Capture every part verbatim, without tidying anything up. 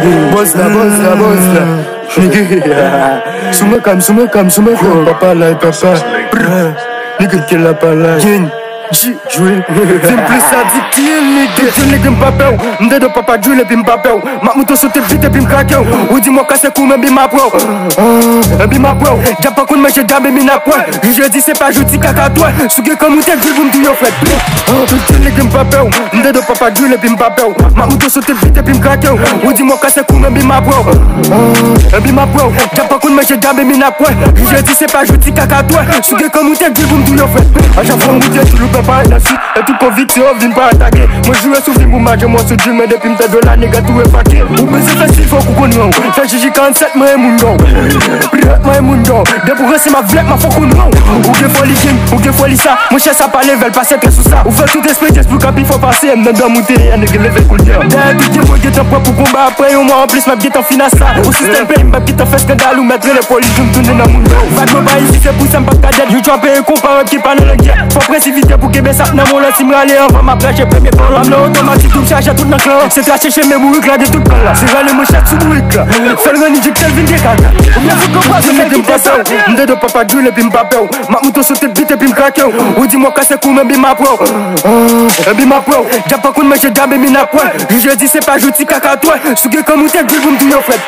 Bòs la, bòs la, bòs la. Nigga. Sou mwen kam, sou mwen kam, sou mwen kam. Papa la, papa. Nigga, kill la, pa la. Gang. G, Drill. Vin plis adiktif, nigga. Tout jou, nigga, m pa pè w. M dedan papa Drill epi m pa pè w. M ap moute sou tèt vit epi m krake w. Ou di m w ap kase kou m, enben m ap wè w. Ah, enben m ap wè w. Dyab pa konn manje dyab, enben n ap wè. Jou jedi se pa jou ti kaka twè. Si w gen kan moute Drill pou m tou yo frèt. Ah, tout jou, nigga, m pa pè w. M dedan papa Drill epi m pa pè w. M ap moute sou tèt vit epi m krake w. Ou di m w ap kase kou m, enben m ap wè w. Ah, enben m ap wè w. Dyab pa konn manje dyab, enben n ap wè. Jou jedi se pa jou ti kaka twè. Si w gen kan moute Drill pou m tou yo frèt. A chak fwa m moute Drill ou pè parèt nan swit. E tout konviksyon yo vin pa atake. Mwen joure sou fim pou maje mwen sou Drill, men depi m fè dola nèg tou efake. Ou bezwen fè stil fòk ou konn ran w. Fè jiji karannsèt mwen e moun dò. Priyat mwen e moun dò. Depi w ranse m ap vlèk m ap fòk ou non. Ou gen foli gang, ou gen foli sa. Monchè sa pa level, pa sèten sou sa. Ou fè tout espre just pou ka pi fò pase. M nan dan moute, a nèg leve koulye. Dèyè tout gen mwen gentan prè pou konba. Apre yon mwa anplis m ap gentan fin a sa. Ou sistèm peyi m p ap gentan fè skandal. Ou mèt rele polis pou m tounen nan moun yo. Vag mwen pa isi, se pou sa m p ap ka dèt. Yo djwa peye konpa ki pa nan langyè. Fò presipite pou kenbe sa k nan men w lan. Si m rale anvan m ap rache premye plan. Lame nan otomatik tou m chaje tout nan klan. Se trache chemen bourik la de tout plan la. Se rale manchèt sou bourik la. Fè l ranni dik tèl vin gen kaka. Ou byen fout konprann se fè ki fè sa. M dedan papa Drill epi m pa pè w. M ap moute sou tèt vit epi m krake w. Ou di m w ap kase kou m, enben m ap wè w. Ah, enben m ap wè w. Dyab pa konn manje dyab, enben n ap wè. Jou jedi se pa jou ti kaka twè. Si w gen kan moute Drill pou m tou yo frèt.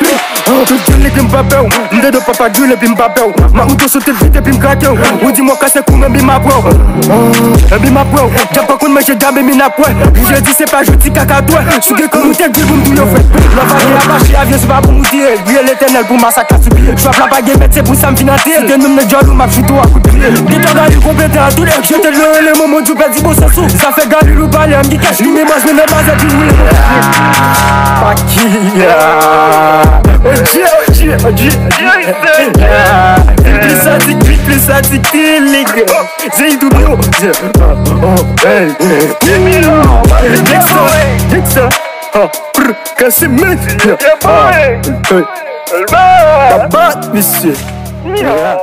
Ah, tout jou, nigga, m pa pè w. M dedan papa Drill epi m pa pè w. M ap moute sou tèt vit epi m krake w. Ou di m w ap kase kou m, enben m ap wè w. Ah, enben m ap wè w. Dyab pa konn manje dyab, enben n ap wè. Jou jedi se pa jou ti kaka twè. Si w gen kan moute Drill pou m tou yo frèt. Lòv a gen apache, avyon se pa pou moute. Priye Letènèl pou masak la sou pye. Trap la pa gen mèt, se pou sa m fin antre. Si te nonm nan djòl ou m ap choute w a kout pye. Gentan Galil konpetan a tout lè. Jete l nan rele manman di w pèdi bon sans ou. Zafè Galil ou pale, m gen kèch ki memwaz men nan baz epi woule. Pakiya. Odje, odje, odje. Vin plis adiktif, vin plis adiktif, nigga. Zeyidou bro. Hey. Gangsta, gangsta. Ha, prr, kase men. Yeah. Ah, hey. Hey. Tabat, misye. Yeah.